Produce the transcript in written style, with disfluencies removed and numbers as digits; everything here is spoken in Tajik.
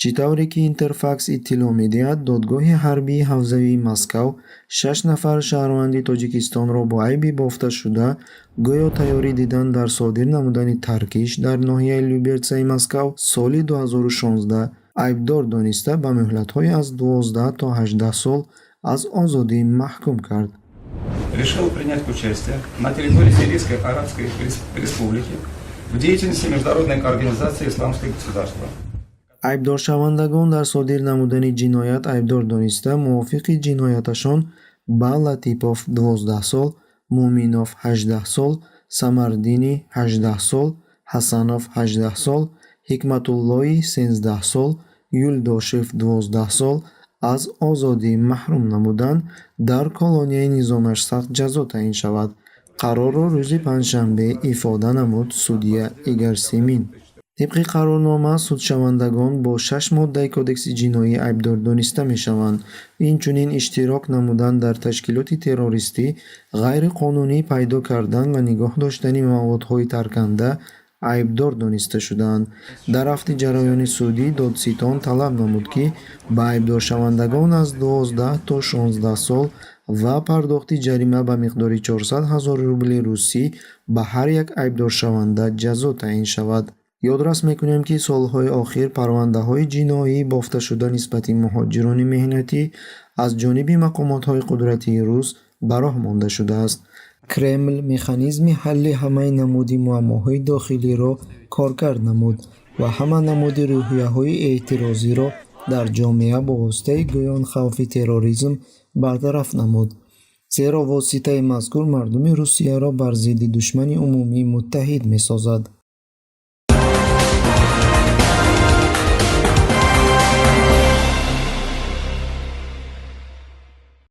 Чӣ тавре ки Интерфакс иттилоъ медиҳад, додгоҳи ҳарбии ҳавзавии Москав шаш нафар шаҳрванди Тоҷикистонро бо айби бофташуда, гӯё тайёрӣ дидан дар содир намудани таркиш дар ноҳияи Люберцаи Москав соли 2016 айбдор дониста, ба муҳлатҳои аз 12 то 18 сол аз озодӣ маҳкум кард. Решил принять участие на территории Сирийской Арабской Республики в деятельности Международной организации «Исламское государство». Айбдоршавандагон дар содир намудани ҷиноят айбдор дониста, мувофиқи ҷинояташон ба Латипов 12 сол, Муъминов 18 сол, Самардинӣ 18 сол, Ҳасанов 18 сол, Ҳикматуллоӣ 13 сол, Юлдошев 12 сол аз озодӣ маҳрум намудан, дар колонияи низомаш сахт ҷазо таъин шавад. Қарорро рӯзи панҷшанбе ифода намуд судья Игор Семин. Тибқи қарорнома, судшавандагон бо шаш моддаи Кодекси ҷиноӣ айбдор дониста мешаванд. Инчунин иштирок намудан дар ташкилоти террористӣ, ғайриқонунӣ пайдо кардан ва нигоҳ доштани маводҳои тарканда айбдор дониста шудаанд. Дар рафти ҷараёни судӣ додситон талаб намуд, ки ба айбдоршавандагон аз 12 то 16 сол ва пардохти ҷарима ба миқдори 400 ҳазор рубли русӣ ба ҳар як айбдоршаванда ҷазо таъин шавад. Ёдрас мекунем, ки солҳои охир парвандаҳои ҷиноӣ бофташуда нисбати муҳоҷирони меҳнатӣ аз ҷониби мақомотҳои қудратии рус ба роҳ монда шудааст. Кремл механизми ҳалли ҳамаи намуди муаммоҳои дохилиро коркард намуд ва ҳама намуди рӯҳияҳои эътирозиро дар ҷомеа бо воситаи гӯён хавфи терроризм бартараф намуд, зеро воситаи мазкур мардуми Русияро бар зидди душмани умумӣ муттаҳид месозад.